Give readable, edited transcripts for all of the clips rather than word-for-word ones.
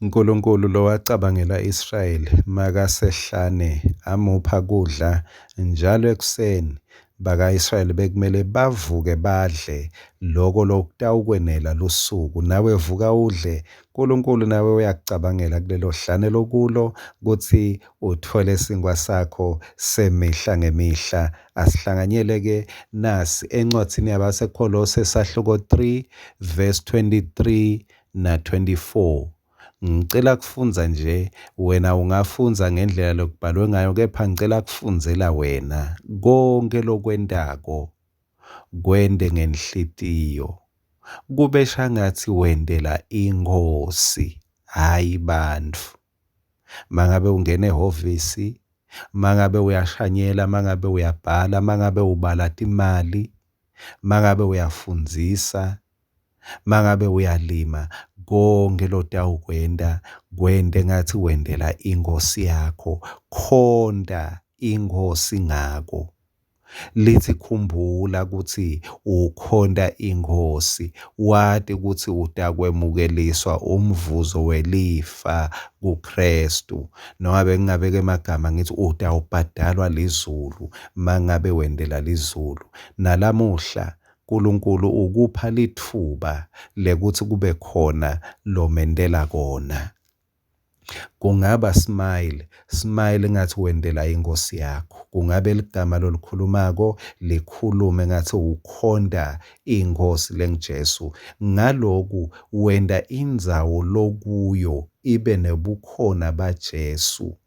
Nkulunkulu lowacabangela Israyeli makasehlane amupha kudla njalo ekuseni, baka-Israyeli bekumele bavuke badle loko lokutawukwenela lusuku. Nawe vuka udle, Nkulunkulu nawe uyakucabangela kulelo hlane lokulo kutsi utfole sinkhwa sakho semihla ngemihla. Asihlanganyele-ke nasi encwadzini yabaseKholose sahluko 3 verse 23 na 24. Ngicela kufundza nje, wena ungafundza ngendlela lokubhalwe ngayo kepha ngicela kufundzela wena konke lokwentako kwente ngenhlitiyo kube shangatsi wentela iNkhosi hhayi bantfu. Mangabe ungena ehhovisi, mangabe uyashanyela, mangabe uyabhala, mangabe ubala timali, mangabe uyafundzisa, mangabe uyalima, konke lotawukwenta kwente ngatsi wentela iNkhosi yakho. Khonta iNkhosi ngako. Lithi khumbula kutsi ukhonta iNkhosi, wati kutsi utakwemukeliswa umvuzo welifa kuKhristu. Noma bengingabeka emagama ngithi utawubhadalwa lizulu mangabe wentela lizulu. Nalamuhla Nkulunkulu ukupha litfuba lekutsi kube khona lomentela kona. Kungaba smile, smile ngathi wentela inkosi yakho. Kungabe ligama lolikhulumako likhulume ngathi ukhonta inkosi lenguJesu. Ngaloku wenta indzawo lokuyo ibe nebukhona baJesu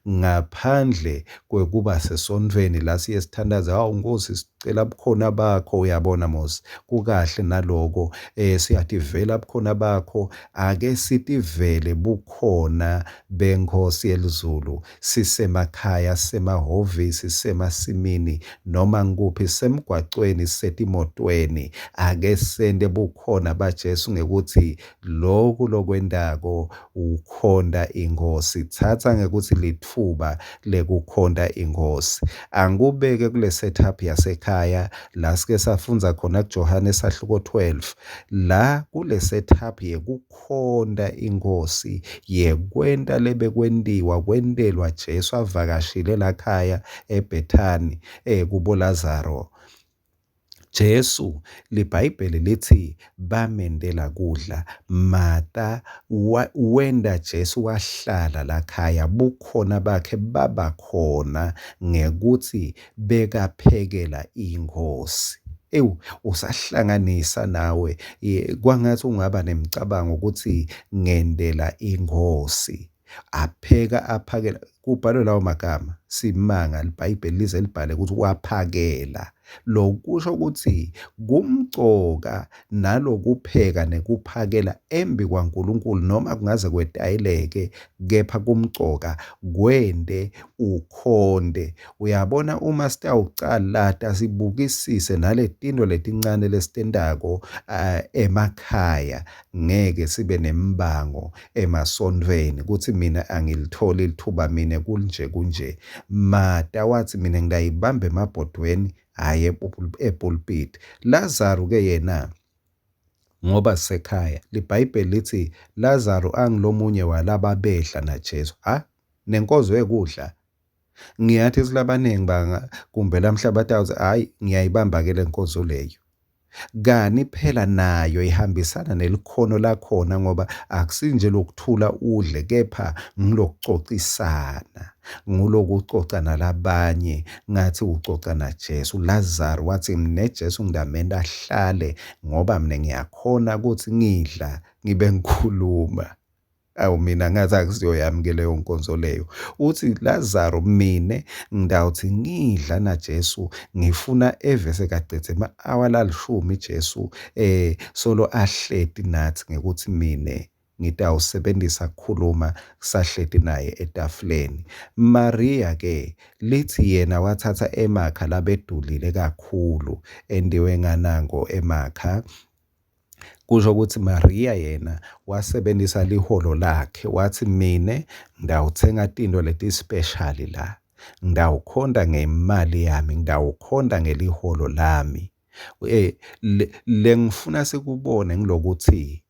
ngaphandle kwekuba sesontfweni la siye sithandaze, hawu Nkosi sicela bukhona bakho, uyabona Mose kukahle naloko siyativela bukhona bakho, ake sitivele bukhona beNkhosi yelizulu sisemakhaya, sisemahhovisi, sisemasimini noma ngikuphi, sisemgwacweni, sisetimotweni, ake sente bukhona baJesu ngekutsi loku lokwentako ukhonta iNkhosi. Tsatsa ngekutsi litfuba lekukhonta iNkhosi. Angikubeke kule setup yasekhaya la sike safundza khona kuJohane sahluko 12 la kule setup yekukhonta iNkhosi yekwenta lebekwentiwa kwentelwa Jesu avakashile lakhaya eBhethani kubo Lazaro. Jesu liBhayibheli litsi bamentela kudla. Mata wenta Jesu wahlala lakhaya, bukhona bakhe baba khona ngekutsi bekaphekela iNkhosi. Ewu, usahlanganisa nawe kwangathi ungaba nemicabango ukuthi ngentela iNkhosi. Apheka aphakela, kubhalwe lawo magama simanga liBhayibheli lize libhale ukuthi waphakela. Lokusho ukuthi kumcoka nalokupheka nekuphakela embi kwaNkulunkulu noma kungaze kwetayeleke kepha kumcoka kwente ukhonte. Uyabona uma sitawucalata sibukisise naletinto letincane lesitentako emakhaya ngeke sibe nembango emasontfweni kutsi mina angilitholi lithuba mina kunje kunje. Mata watsi mina ngitayibamba emabhodweni hhayi epulpiti. Lazaru-ke yena ngoba sisekhaya liBhayibheli litsi Lazaru angulomunye walababedla naJesu. Ha, nenkonzo yekudla. Ngiyathi kulabaningi banga kumbe lamhla batawutsi hhayi ngiyayibamba-ke le nkonzo leyo. Kani phela nayo ihambisana nelikhono lakhona ngoba akusinje lokuthula udle kepha ngilokucocisana, ngulokucoca nalabanye ngathi ucoca naJesu. Lazaro watsi mine Jesu ngingamenta ahlale ngoba mina ngiyakhona ukuthi ngidla ngibe ngikhuluma. Awu mina ngathi akusiyo yami ke leyo nkonzo leyo. Uthi Lazaro mina ngidawuthi ngidla naJesu ngifuna eve sekacedze ema-awa lalishumi Jesu solo ahleti nathi ngekuthi mina ngitawusebenzisa kukhuluma sahleti naye etafuleni. Maria ke lithi yena wathatha emakha labedulile kakhulu entiwe nganango emakha. Kusho ukuthi Maria yena wasebenzisa liholo lakhe wathi mine ngitawutsenga tintfo letispeshali la. Ngitawukhonta ngemali yami, ngitawukhonta ngeliholo lami. Lengifuna sikubone ngilokuthi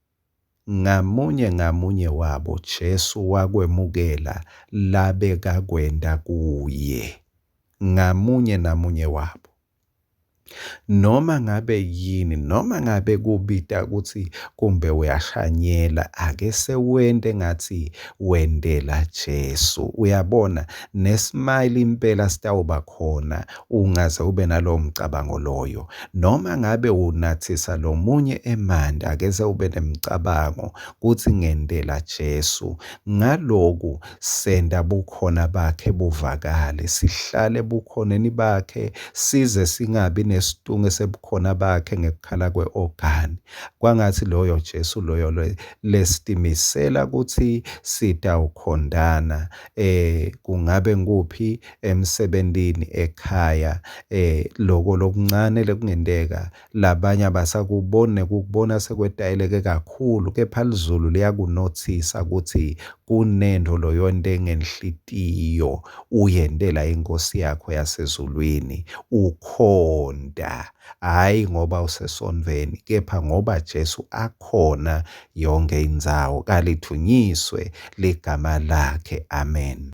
Ngamunye ngamunye wabo Jesu wakwemukela labekakwenta kuye. Ngamunye namunye wabo. Noma ngabe yini, noma ngabe kubita kutsi kumbe uyashanyela, ake sewente ngathi wentela Jesu. Uyabona, nesmile impela sitawuba khona ungaze ube nalowo mcabango loyo. Noma ngabe unathisa lomunye emanti, ake sewube nemcabango kutsi ngentela Jesu. Ngaloku senta bukhona bakhe buvakale, sihlale ebukhoneni bakhe size singabi nesitunge sebukhona bakhe ngekukhala kwe-ogani. Kwangatsi loyo Jesu loyo lesitimisela kutsi sitawukhondana kungabe ngikuphi emsebentini, ekhaya, loko lokuncane lekungenteka labanye abasakuboni nekukubona sekwetayeleke kakhulu, kepha lizulu liyakunothisa kutsi kunentfo loyente ngenhlitiyo uyentela iNkhosi yakho yasezulwini, ukhonta, hhayi ngoba usesontfweni, kepha ngoba Jesu akhona yonke indzawo. Kalidvunyiswe ligama lakhe. Amen.